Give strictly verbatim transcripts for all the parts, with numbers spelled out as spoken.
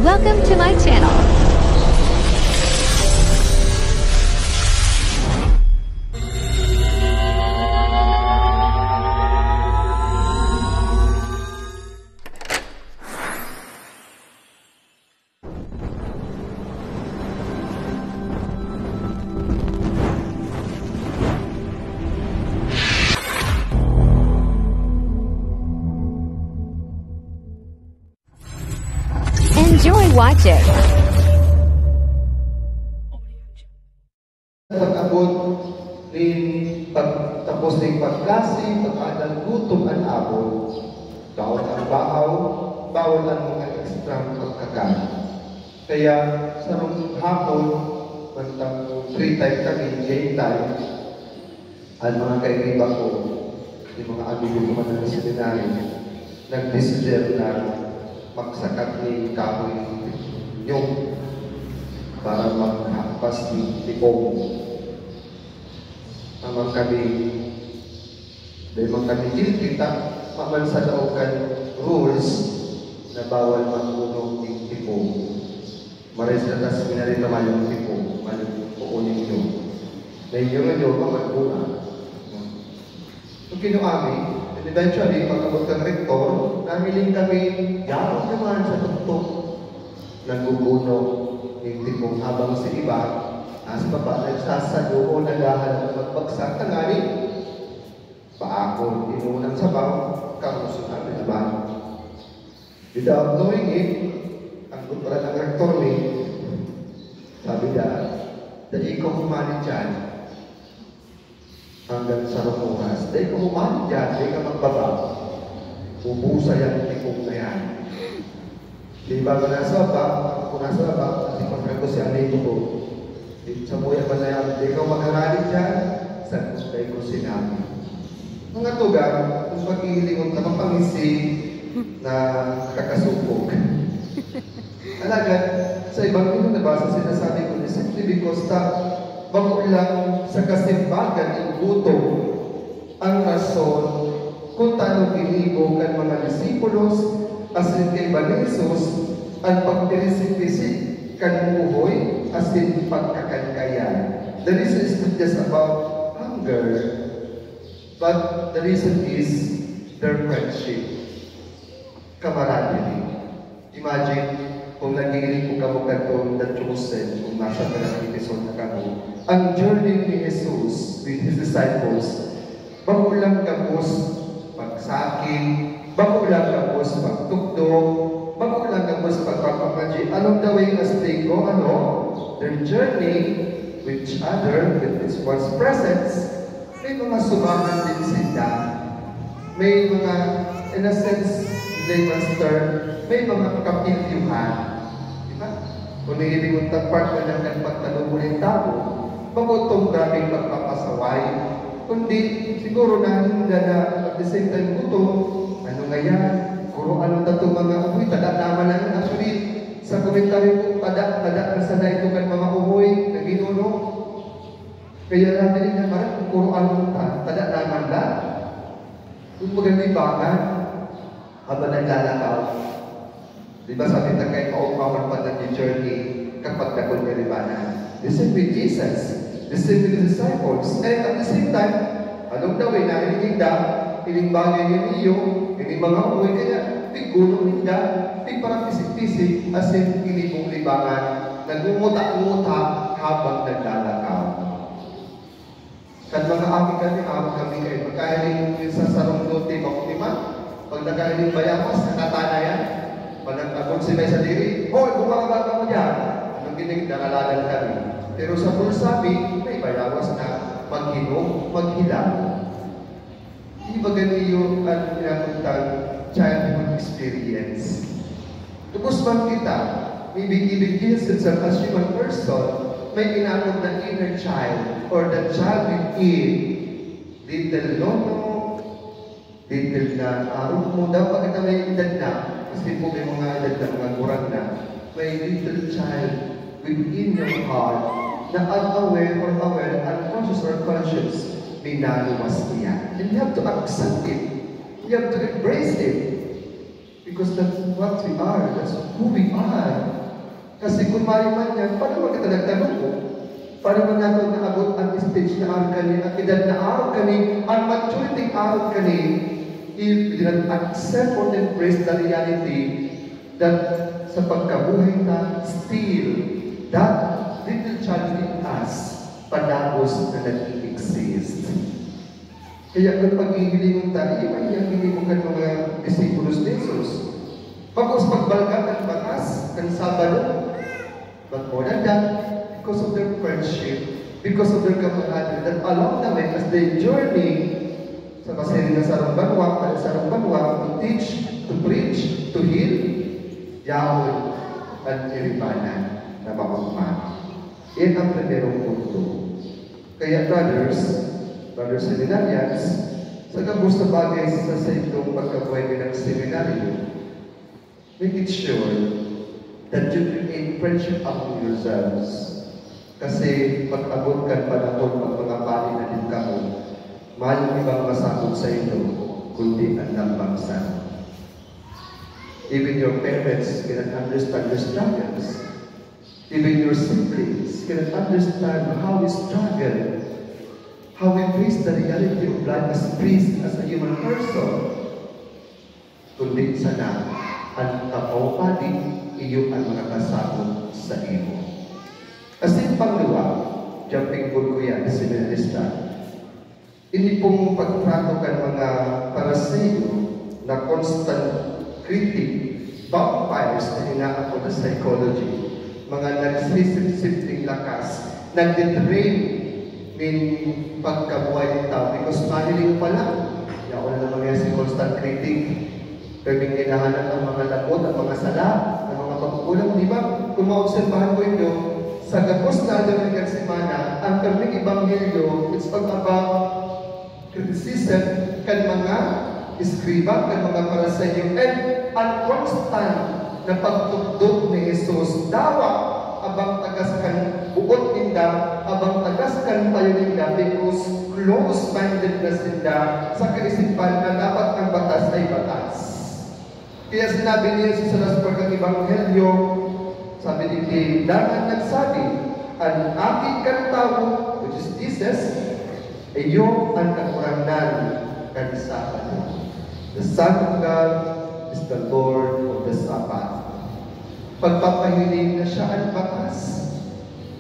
Welcome to my channel. Enjoy watching. Pag-abot nin pagtapos nin pagklase, pag-adal, gutom an abot. Bawal ang bahaw, bawal ang mga extra pagkakan. Kaya sarong hapon, bantang free time kami, game time, an mga kaibigan ko, yung mga amigo ko man na misyonaryo, nagdesider na magsakat nin kahoy nin nyog para maghakpas nin tipong. Naman kami, dahil man kami guilty, ta, maman sa laog kan rules na bawal magbuno nin tipong. Mares na tas minarita mayong tipo, mayong poon ninyo. Na inyo nga nyo, mamadbunga. So, kinuha mi, and eventually, pag-abot kan rektor, nahiling kami, yaon naman sa tuktok. Nagbubuno nin tipong habang si iba, nasa baba, nagsasado o naghahalat na magbagsak, tanganing paakon, inuunang sabaw, kamusunan, di ba? Without knowing it, ang gutrat ng rektor mi, sabi niya, "Dai ikaw humali dyan hanggang sa oras. Dai ka humali dyan, dai ka magbaba. Ubusa yan, tipong na yan." Di ba, nasa baba, ako nasa baba, kasi pagkagos si amigo ko, Samuya pa na yan, "Di ikaw magharalig dyan," sagot ko sinabi. Mga tugang, kung paghihilingon ka, mapangisi na kakasupog. Alagad, sa ibang mga nabasa, sinasabi ko ni simply because ta, bako lang sa kasimbagan yung gutom. Ang rason kun tano ginibo kan mga disipulos asin kaiba ni Jesus an pagpirisik-pisik kan uhoy asin pagkakan kaiyan. The reason is not just about hunger, but the reason is their friendship. Camaraderie. Imagine, kung nagiiling po kamo kadtong The Chosen, kung nasa Barangay Quezon na kamo, ang journey ni Jesus with his disciples, bako lang gabos pagsakit, bako lang gabos pagtukdo, bako lang gabos pagpapakaji. Along the way, as they go, ano, their journey with each other, with each one's presence, may mga subahan din sinda. May mga, in a sense, layman's term, may mga kapilyuhan. Di ba? Kung nailingon ta part na lang kan pagtalubo nin tawo, bako tong grabeng pagpapasaway. Kundi, siguro nahinda na at the same time gutom, ano nga yan? Kuro ano ta itong mga apoy, tada naman lang. Actually, sa komentaryo ko, tada, tada na sana ito kan mga uhoy na ginuno. Kaya natin yung naman, kung kuro ano ta, tada naman lang. Kung magalibangan, habang naglalakaw. Di ba sabi ta kay paumaman pa nag-journey kapag dakul nga libanan? The same with Jesus. The same with the disciples. And at the same time, along the way, nahiling ninda, ining bagay nga niyo, ining mga uhoy, kaya piguno ninda, pigparapisik-pisik, asin inibong libangan, nagumuta-nguta habang naglalakaw. Kan mga aki kami, awak kami kay magkahiling sa sarong lote, bako ni man. Pag nakahiling bayawas, nakatana yan. Pag nagtagod si may sadiri, "Hoy, bumaba ka mo dyan!" Anong gining, nakalagan kami. Pero sa bulsa mi, may bayawas na maghinog, maghilang. Di ba ganiyo ang pinapagtag childhood experience? Tubos man kita, maybe even Jesus himself as human person, may inapod na inner child or the child within. Little nono, little na arog mo. Dapat kita may edad na, kasi po may mga edad na, mga gurang na. May little child within your heart na unaware or aware, unconscious or conscious, minaluwas niya. And you have to accept it. You have to embrace it. Because that's what we are. That's who we are. Kasi kung mayo man yan, paano man kita nagtaluko? Paano man nato naabot ang stage na aron kani, ang edad na aron kani, ang maturity aron kani, if we do not accept or embrace the reality that sa pagkabuhay ta, still, that little child in us, padagos na nag-i-exist. Kaya kung paghihilingon ta, iyo man yang ginibo kan mga disipulos ni Jesus. Pagos pagbalga kan batas, kan Sabado. But more than that, because of their friendship, because of their camaraderie, that along the way, as they journey, sa pasiring na sarong banwa, sa sarong banwa, to teach, to preach, to heal, yaon an iribanan na maogma. Yan ang primerong punto. Kaya brothers, brothers seminarians, sa gabos na bagay sa saindong pagkabuhay bilang seminaryo, make it sure that you create friendship among yourselves. Kasi pag-abot kan panahon, pag mga pari na din kamo, mayong ibang masabot sa inyo, kundi an lambang sa. Even your parents cannot understand your struggles. Even your siblings cannot understand how we struggle, how we face the reality of life as priest, as a human person. Kundi sana, an kapawpadi, iyo an makakasabot sa imo. Asin pangduwa, jumping ball ko yan, seminarista. Ini pong pagtrato kan mga Pariseo na constant critic, vampires na inaapod sa psychology, mga nagsisipsip ning lakas, nagde-drain nin pagkabuhay nin tawo because mahiling pa lang. Yaon na naman yan si constant critic. Pwedeng kinahanan ang mga lapot, ang mga sala, ang mga pagkukulang, di ba? Kung maobserbahan mo inyo, sa gabos na aldaw nin Getsemaní, ang karneng ebanghelyo, it's all about criticism kan mga eskriba, kan mga Pariseo, and ang constant na pagtugdok ni Jesus, dawa abang tagas kan buot ninda, abang tagas kan payo ninda, because close-minded na sinda sa kaisipan na dapat ang batas ay batas. Kaya sinabi ni Jesus sa last part ng Ebanghelyo, sabi digdi, dangan nagsabi, "An Aki kan Tawo," which is Jesus, "iyo an Kagurangnan kan Sabado." The Son of God is the Lord of the Sabbath. Pagpapahiling na siya an batas.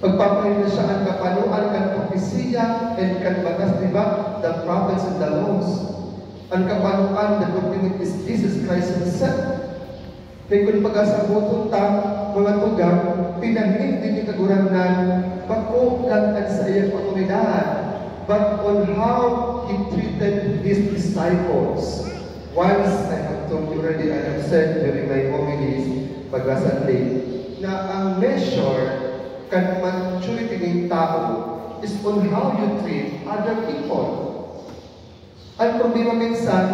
Pagpapahiling na siya an kapanoan kan propesiya and kan batas, di ba? The prophets and the laws. An kapanoan, the continuity is Jesus Christ himself. Kaya kun pagasaboton ta, mga tugang, pinahiling digdi ni Kagurangnan, bako lang an saiyang otoridad, but on how he treated his disciples. Once, I have told you already, I have said during my homilies, pag-Sunday, na ang measure kan maturity nin tawo is on how you treat other people. Ang problema minsan,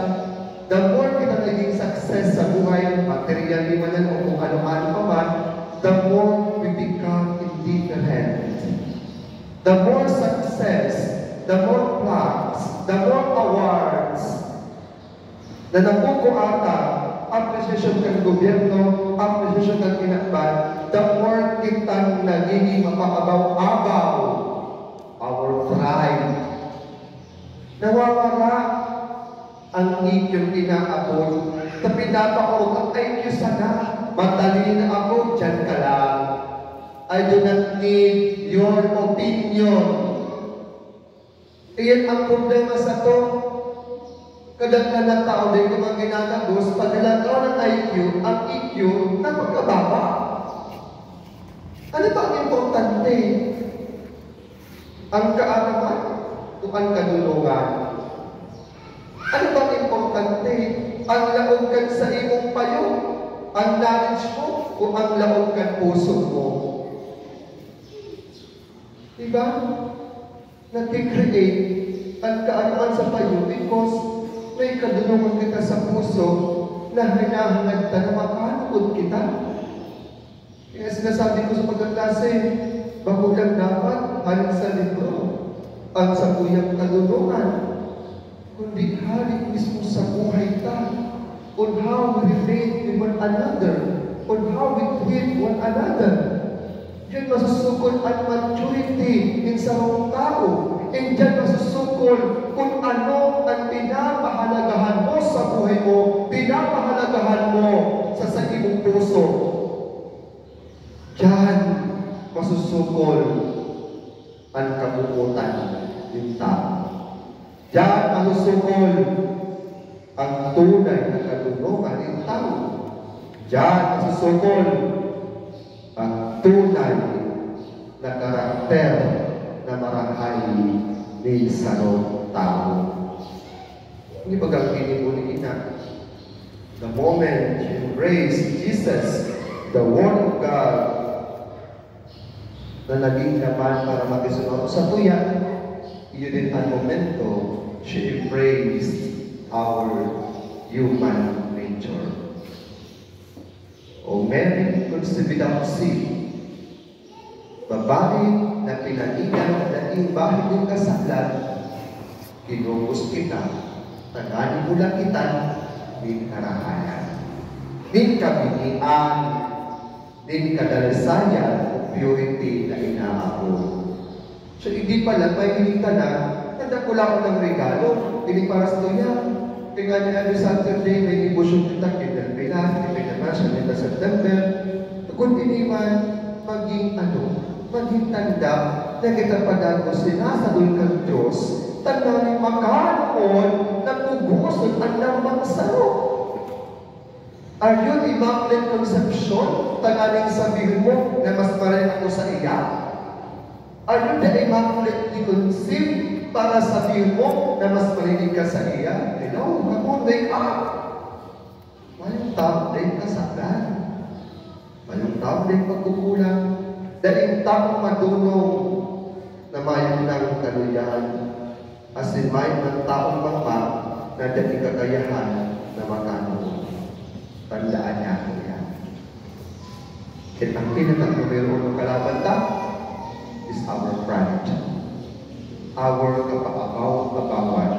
the more kita naging success sa buhay, materially man yan o kung ano-ano pa man, the more we become indifferent. The more success, the more plaques, the more awards na nakukuha ta, appreciation kan gobyerno, appreciation kan kinaban, the more kitang nagiging mapaabaw-abaw, our pride. Nawawara ang E Q inaabot na pinapaorot ang I Q sana. Matalino ako, diyan ka lang. I do not need your opinion. Iyan ang problema sa to. Kadaghan na tao din kung ang ginagabos, pag nalagaw ng I Q, ang E Q, napagkababa. Ano ba ang importante? Ang kaaraman o ang kadulongan? Ano bang importante? Ang laog kan sa imong payo, ang knowledge mo, o ang laog kan puso mo? Diba? Nagki-create ang kaaraman sa payo because may kadulongan kita sa puso na hinahangad ta na mapanukod kita. Kaya sinasabi ko sa pagkaklase, bako lang dapat hale sa libro ang sakuyang kadulongan, kundi hale mismo sa buhay ta, on how we relate with one another, on how we treat one another. Diyan masusukol an maturity nin sarong tawo. And diyan masusukol kun ano an pinapahalagahan mo sa buhay mo, pinapahalagahan mo sa saimong puso. Diyan masusukol an kabuotan nin tawo. Diyan masusukol an tunay na kadonongan nin tawo. Diyan masusukol an tunay na karakter na marahay nin sarong tawo. Ini bagang ginibo ni Ina. The moment you embrace Jesus, the Word of God, na nagin laman para makisunod sa tuya, iyo din ang momento she embraced our human nature. O Mary conceived without sin, babae na pinangidan na daing bahid nin kasalan, ginugos kita, tanganing mulakitan nin karahayan, nin kabinian, nin kadalisayan o purity na inaapod. So, hindi pala, mahiling ka na, nadakula ko ng regalo, hindi para sa tuya. Kaya nga niya, every Saturday, may devotion kita, Kindle Pilar, Kindle Pilar, September. Kung ini man, maging ano, maging tanda na kita padagos sinasadol kan Diyos, tanganing makanoon na pugoson an lambang saro. Are you the Immaculate Conception? Tanganing sabihon mo na mas maray ako sa iya? Are you the Immaculate Conceived para sabihon mo na mas maray ka sa iya? Hello, come on, wake up! Mayong tawo din kasalan. Mayong tawo din pagkukulang. Daing tawo madonong na mayong nang kaluyahan. Asin mayo man taong magma na dai kakayahan na makanood. Tandaan niya po yan. At ang pinaka-numero uno kalaban ta is our pride. Our kapaabaw-abawan.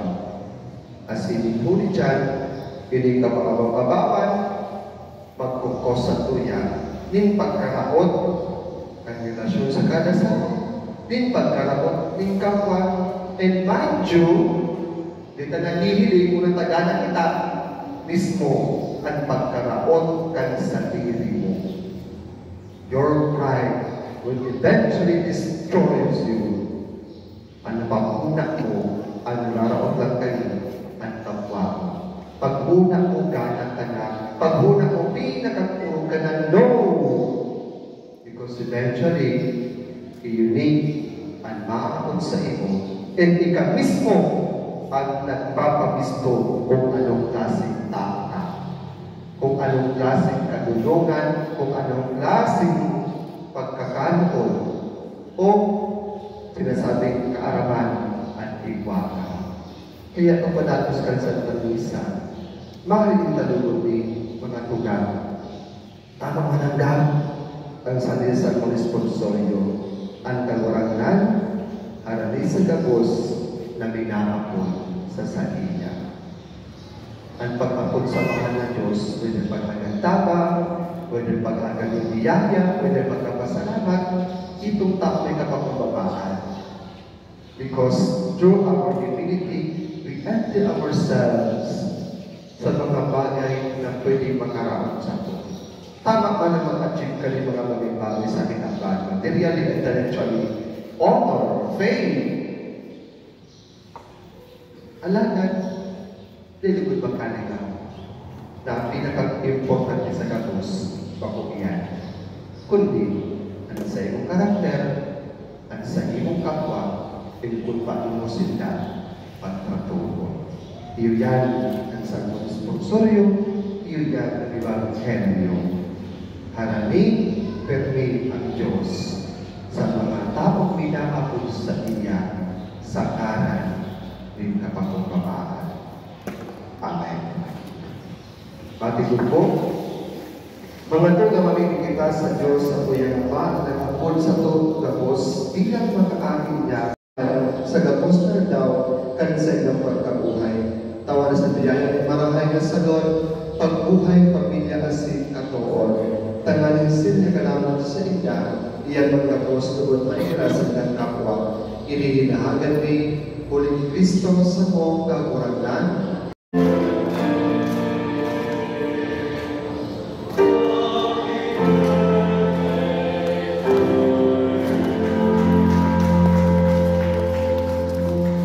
Asin huli dyan, ini kapaabaw-abawan, magkukos sa tuya nin pagkaraot kan relasyon sa kada saro, nin pagkaraot nin kapwa. And mind you, di ta nahihiling kun natagaan na kita mismo kan pagkaraot kan sadiri mo. Your pride will eventually destroys you. An paghona mo, an nararaot lang kayo, an kapwa mo. Paghona mo, gana ka na. Paghona mo, pinakakurog ka na. No! Because eventually, iyo ni an maabot sa imo. And ika mismo an nagpapabisto kung anong klaseng tao ka. Kung anong klaseng kadonongan, kung anong klaseng pagkakanood, o sinasabing kaaraman an igwa ka. Kaya pagpadatos kan Santa Misa, mahiling ta lugod ni mga tugang. Tama man ang gab, ang sadiri sa responsoryo, an Kagurangnan, harani sa gabos na minaapod sa saiya. An pag-apod sa mahal na Diyos, pwede paghagan tabang, pwede paghagan ng biyaya, pwede pagkapasalamat, itong taong may kapakumbabaan. Because through our humility, we empty ourselves sa mga bagay na pwede makaraot sa atin. Tama man na mag-achieve ka ng mga bagay sa kinaban, materially, intellectually, honor, fame. Alagad, lilibod ba ka na nga? Na ang pinaka-importante sa gabos, bako iyan. Kundi, ang sa imong karakter, ang sa imong kapwa, and kung paano mo sila pagtratuhon. Iyo yan ang Santong Responsorio, iyo yan ang Ebanghelyo. Harani, permi ang Diyos sa mga taong minaapod sa Iya sa ngaran nin kapakumbabaan. Amen. Matigod po. Mga tugang, mamimigay kita sa Diyos, sa Tuyang Ama, na nag-apod sato gabos bilang mga aki niya. Sa gabos na aldaw, kan saindang pagkabuhay. Tawaran sa biyaya nin marahay na salud, pagbuhay, pamilya, asin katood. Tanganing siring na kalaman Sainda, iyan magkapos tubod maira sa ilang kapwa. Ini hinahagan mi, huli ni Cristo, samong Kagurangnan.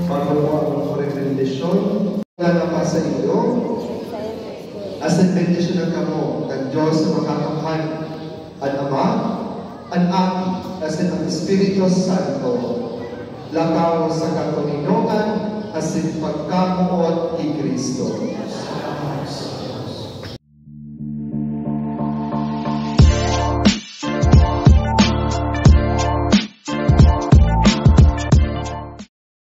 Bago po ang rekomendasyon, wala na pa sa inyo. Asin bendisyonan kamo kan Dios na Makakamhan, an Ama, an Aki, asin an Espiritu Santo, lakaw sa katoninongan asin pagkamoot ki Cristo.